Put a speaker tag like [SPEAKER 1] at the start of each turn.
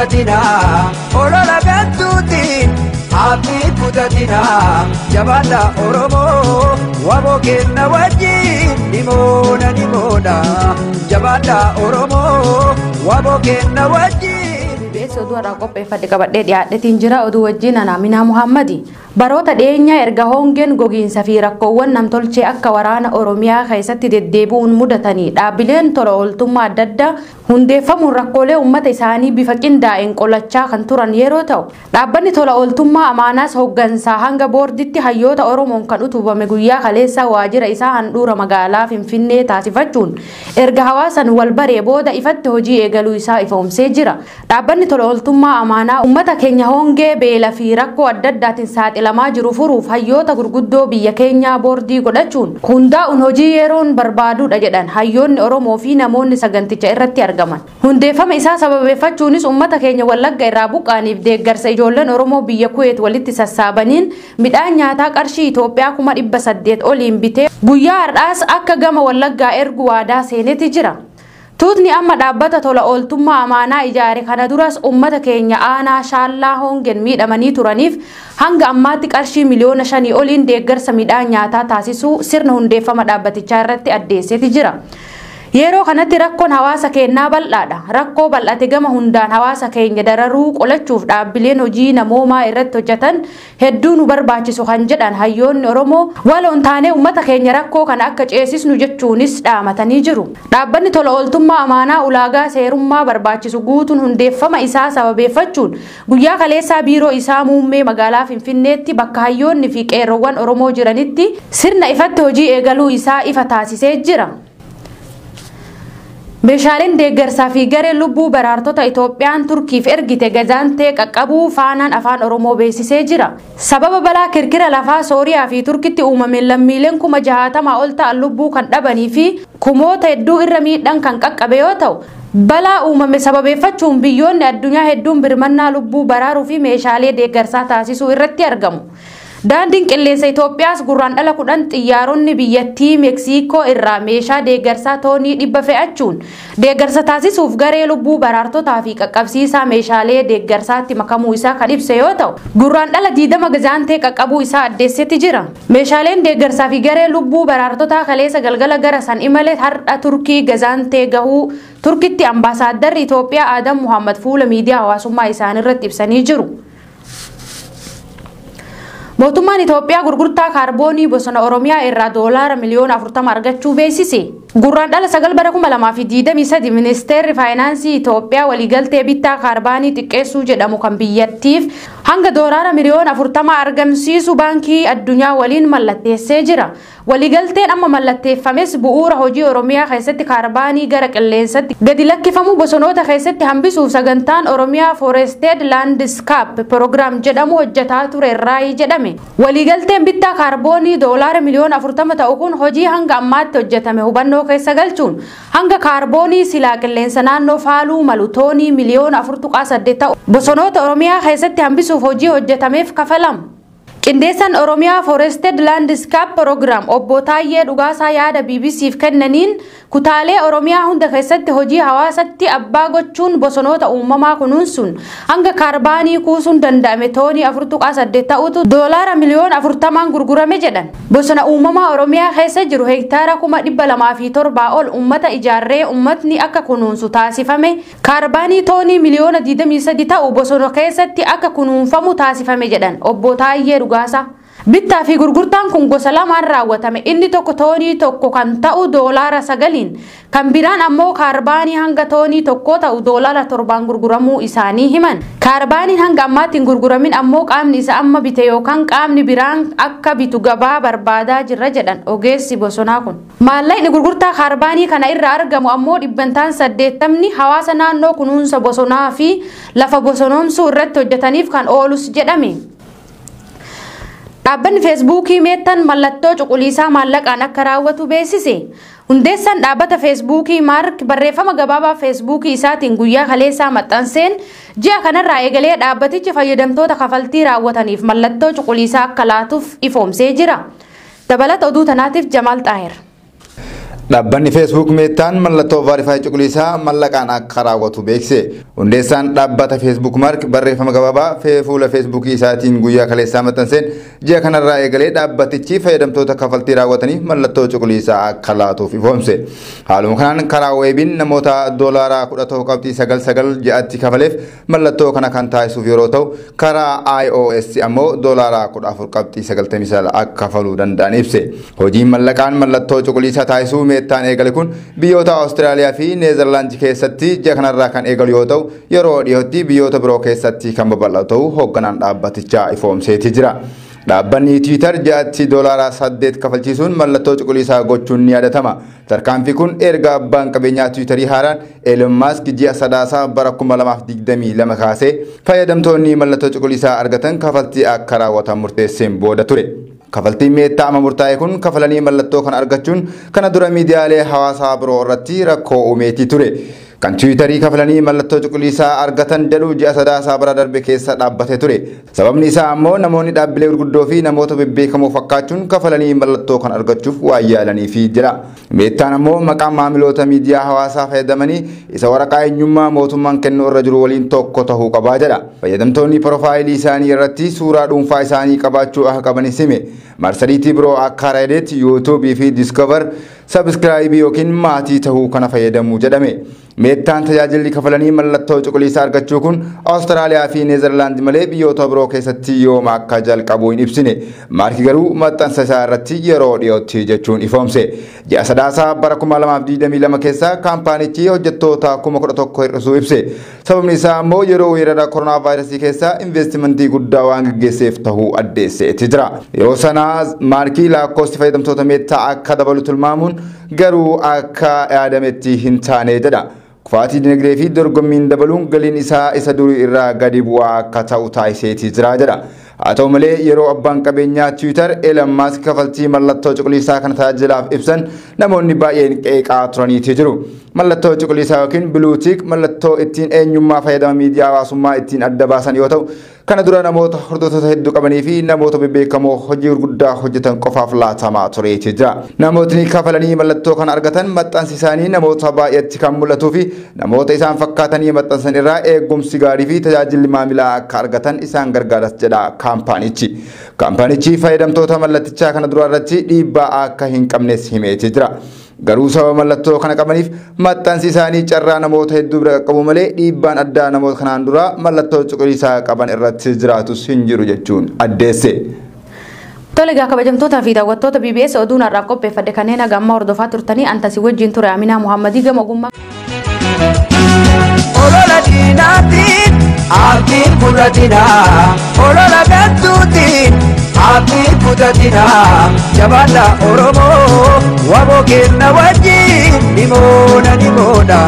[SPEAKER 1] kutatina, olola gantuutiin abdii kutatina. Jabaadhaa Oromoo, waboo kenna wajjin nimoona nimoona. Jabaadhaa Oromoo, waboo kenna wajjin.
[SPEAKER 2] BBS oduu har'aa qopheeffadhe qabadhee dhiyaadheetiin jira. Oduu wajjin Anaaminaa Muhammadi. Baroota dhiyeenyaa erga hongeen gogiinsa fi rakkoowwan namtolchee akka waraana Oromiyaa keessatti deddeebi'uun mudatanii dhaabbileen tola ooltummaa adda addaa hundeeffamuun rakkoolee uummata isaanii bifa qindaa'een qolachaa kan turan yeroo ta'u, dhaabbanni tola ooltummaa Amaanaas hooggansaa hanga boorditti hayyoota Oromoon kan utubame guyyaa kaleessaa waajjira isaa handhuura magaalaa Finfinnee taasifachuun erga hawaasan wal baree booda ifatti hojii eegaluu isaa ifoomsee jira. Dhaabbanni tola ooltummaa Amaanaa uummata keenya hongee, beela fi rakkoo adda addaatiin saaxilamaa jiru furuuf hayyoota gurguddoo biyya keenyaa boordii godhachuun hundaa'uun hojii yeroon barbaadudha jedhan hayyoonni Oromoo fi namoonni saganticha irratti argaman. Hundeeffama isaa sababeeffachuunis uummata keenya Wallagga irraa buqqaaniif deeggarsa ijoolleen Oromoo biyya Kuweet walitti sassaabaniin midhaan nyaataa qarshii Itoophiyaa 800,000 oliin bitee guyyaa har'aas akka gama Wallaggaa ergu waadaa seeneeti jira. Tuutni amma dhaabbata tola ooltummaa Amaanaa ijaare kana duras uummata keenya aanaa shaallaa hongeen miidhamanii turaniif hanga ammaatti qarshii 5 miliyoona oliin deeggarsa midhaan nyaataa taasisuu sirna hundeeffama dhaabbatichaa irratti addeesseeti jira. Yeroo kanatti rakkoon hawaasa keenyaa bal'aadha. Rakkoo bal'ate gama hundaan hawaasa keenya dararuu qolachuuf dhaabbileen hojii namoomaa irratti hojjetan hedduu nu barbaachisu kan jedhan hayyoonni Oromoo waloon taanee uummata keenya rakkoo kana akka ceesisnu jechuunis dhaamatanii jiru. Dhaabbanni tola ooltummaa Amaanaa ulaagaa seerummaa barbaachisu guutuun hundeeffama isaa sababeeffachuun guyyaa kaleessaa biiroo isaa muummee magaalaa Finfinneetti bakka hayyoonni fi qeerroowwan Oromoo jiranitti sirna ifatti hojii eegaluu isaa ifa taasisee jira. Meeshaaleen deeggarsaa fi gareen lubbuu baraartota Itoophiyaan Turkiif ergite Gazaantee qaqqabuu Faanaan Afaan Oromoo beeksisee jira. Sababa balaa kirkira lafaa Sooriyaa fi Turkitti uumameen lammiileen 60,000 ol ta'an lubbuu kan dhabanii fi kumoota hedduu irra miidhaan kan qaqqabe yoo ta'u, balaa uumame sababeeffachuun biyyoonni addunyaa hedduun birmannaa lubbuu baraaruu fi meeshaalee deeggarsaa taasisuu irratti argamu. Daandiin qilleensa Itoophiyaas Gurraandhala 10 xiyyaaronni biyyattii Meeksikoo irraa meeshaa deeggarsaa toonii 100 fe'achuun deeggarsa taasisuuf garee lubbuu baraartotaa fi qaqqabsiisaa meeshaalee deeggarsaatti makamuu isaa kan ibse yoo ta'u, Gurraandhala 20 Gazaantee qaqqabuu isaa addeessetti jira. Meeshaaleen deeggarsaa fi garee lubbuu baraartotaa kaleessa galgala gara san imale har'a Turkii Gazaantee gahuu Turkitti ambaasaaddarri Itoophiyaa Adam Muhammad fuula miidiyaa hawaasummaa isaaniirratti ibsanii jiru. Mootummaan Itoophiyaa gurgurtaa kaarboonii bosona Oromiyaa irraa doolaara 40 miliyoona argachuu beeksise. Gurraandhala 9 bara 2023 ministeerri faayinaansii Itoophiyaa waliigaltee bittaa kaarbaanii xiqqeessuu jedhamu kan biyyattiif hanga doolaara 40 miliyoona argamsiisu Baankii Addunyaa waliin mallatteessee jira. Waliigalteen amma mallatteeffames bu'uura hojii Oromiyaa keessatti kaarbaanii gara qilleensatti gadi lakkifamu bosonoota keessatti hambisuuf sagantaan Oromiyaa Forested Landscape Program jedhamu hojjetaa ture irraayi jedhame. Waliigalteen bittaa kaarboonii doolaara 40 miliyoona ta'u kun hojii hanga ammaatti hojjetame hubannoo keessa galchuun hanga kaarboonii silaa qilleensa naannoo faaluu malu toonii 4.8 miliyoona ta'u bosonoota Oromiyaa keessatti hambisuuf hojii hojjetameef kafalama. Qindeessaan Oromiyaa Forested Landscape Program obbo Taayyee Dhugaasaa yaada BBCf kennaniin kutaalee Oromiyaa hunda keessatti hojii hawaasatti abbaa gochuun bosonoota uumamaa kunuunsuun hanga kaarbaanii kuusuun danda'ame toonii 4.8 ta'utu doolaara 40 miliyoonaan gurgurame jedhan. Bosona uumamaa Oromiyaa keessa jiru heektaara 207,000 ol uummata ijaarree uummatni akka kunuunsu taasifame, kaarbaanii toonii 23 miliyoona ta'u bosona keessatti akka kunuunfamu taasifame jedhan obbo Taayyee Dhugaasaa. Bittaa fi gurgurtaan kun gosa lamaan raawwatame. Inni tokko toonii tokko kan ta'u doolaara 9n, kan biraan ammoo kaarbaanii hanga toonii tokko ta'u doolaara 7n gurguramuu isaanii himan. Kaarbaaniin hanga ammaatti hin gurguramin ammoo qaamni isa amma bite yookaan qaamni biraan akka bitu gabaa barbaadaa jirra jedhan ogeessi bosonaa kun. Maallaqni gurgurtaa kaarbaanii kana irraa argamu ammoo dhibbantaan 80ni hawaasa naannoo kunuunsa bosonaa fi lafa bosonoomsuu irratti hojjetaniif kan oolus jedhame. Dhaabbanni Feesbuukii Meettaan mallattoo cuquliisaa maallaqaan akka raawwatu beeksise. Hundeessaan dhaabbata Feesbuukii Maark barreeffama gabaabaa Feesbuukii isaatiin guyyaa kaleessaa maxxanseen ji'a kanarraa eegalee dhaabbatichi fayyadamtoota kafaltii raawwataniif mallattoo cuquliisaa akka laatuuf ifoomsee jira. Dabalata oduu tanaatiif Jamaal Xaahir.
[SPEAKER 3] Dhaabbanni Facebook Meetaan mallattoo Verify cuquliisaa mallaqaan akka raawwatu beeksise. Hundeessaan dhaabbata Facebook Mark barreeffama gabaabaa fuula Facebookii isaatiin guyyaa kaleessaa maxxanseen ji'a kanarraa eegalee dhaabbatichi fayyadamtoota kaffaltii raawwataniif mallattoo cuquliisaa akka laatuuf ifoomse. Haaluma kanaan karaa weebiin namoota $11.99 ji'atti kafaleef mallattoo kana kan taasisuuf yeroo ta'u, karaa iOS ammoo $14.99 akka kafaluu danda'an ibse. Hojiin mallaqaan mallattoo cuquliisaa taasisuu Meetaan eegale kun biyyoota Awustiraaliyaa fi Neezerlaand keessatti ji'a kanarraa kan eegalu yoo ta'u, yeroo dhiyootti biyyoota biroo keessatti kan babal'atu ta'uu hoogganaan dhaabbatichaa ifoomseeti jira. Dhaabbanni Tiwiitar ji'atti $8 kafalchiisuun mallattoo cuquliisaa gochuun ni yaadatama. Tarkaanfii kun erga abbaan qabeenyaa Tiwiitarii haaraan Elon Musk ji'a Sadaasaa bara 2022 kaasee fayyadamtoonni mallattoo cuquliisaa argatan kafaltii akka raawwatan murteesseen booda ture. Kafaltiin Meettaa amma murtaa'e kun kafalanii mallattoo kana argachuun kana dura miidiyaalee hawaasaa biroo irratti rakkoo uumeetii ture. Kan Tiwiitarii kafalanii mallattoo cuquliisaa argatan jedhu ji'a Sadaasaa bara darbe keessa dhaabbatee ture. Sababni isaa ammoo namoonni dhaabbilee gurguddoo fi namoota bebbeekamoo fakkaachuun kafalanii mallattoo kan argachuuf waan yaalaniifi jedha. Meettaan ammoo maqaa maamiloota miidiyaa hawaasaa fayyadamanii isa waraqaa eenyummaa mootummaan kennu irra jiru waliin tokko ta'uu qabaa jedha. Fayyadamtoonni piroofaayilii isaanii irratti suuraa dhuunfaa isaanii qabaachuu akka qabanis hime. Marsariitii biroo akka Reddit, YouTube fi Discover sabiskiraayibii yookiin maatii ta'uu kana fayyadamuu jedhame. Meettaan tajaajilli kafalanii mallattoo cuquliisaa argachuu kun Awustiraaliyaa fi Neezerlaand malee biyyoota biroo keessatti yooma akka jalqabu hin ibsine. Maarki garuu maxxansa isaa irratti yeroo dhiyootti jechuun ifoomse. Ji'a Sadaasaa bara 2022 keessa kaampaanichi hojjettoota 11,000 hir'isuu ibse. Sababni isaa ammoo yeroo weerara koronaa vaayirasii keessa investimentii guddaa waan gaggeesseef ta'uu addeesseeti jira. Yeroo sana Maarkii lakkoofsi fayyadamtoota Meettaa akka dabalu tilmaamuun garuu akka yaadametti hin taane jedha. Kufaatii dinagdee fi dorgommiin dabaluun galiin isaa isa durii irraa gadi bu'aa akka ta'u taasiseetii jira jedha. Haa ta'u malee yeroo abbaan qabeenyaa Tiwiitar Elon Musk kafaltii mallattoo cuquliisaa kana tajaajilaaf ibsan namoonni baay'een qeeqaa turaniitii jiru. Mallattoo cuquliisaa yookiin Blue Tick mallattoo ittiin eenyummaa fayyadama miidiyaa hawaasummaa ittiin adda baasan yoo ta'u, kana dura namoota hordoftoota hedduu qabanii fi namoota bebbeekamoo hojii gurguddaa hojjetan qofaaf laatamaa tureeti jira. Namootni kafalanii mallattoo kana argatan maxxansi isaanii namoota baay'eetti kan mul'atuu fi namoota isaan fakkaatanii maxxansan irraa eegumsi gaarii fi tajaajilli maamilaa akka argatan isaan gargaaras jedha kaampaanichi. Kaampaanichi fayyadamtoota mallattichaa kana dura irratti dhiibbaa akka hin qabnes himeeti jira. Garuu sababa mallattoo kana qabaniif maxxansi isaanii carraa namoota hedduu bira qaqqabu malee dhiibbaan addaa namoota kanaan dura mallattoo cuquliisaa qaban irratti jiraatus hin jiru jechuun addeesse.
[SPEAKER 2] Tole egaa kabajamtootaa fi daawwattoota BBS oduun har'aaf qopheeffadhe kanneen haga ammaa hordofaa turtanii antasii wajjin ture Aminaa Muhammadii gama ogummaa.
[SPEAKER 1] Olola diinaatiin abdiin kutatinaa, olola gantuutiin abdiin kutatinaa, jabaadha Oromoo waboo kenna wajjin ni moona ni moona.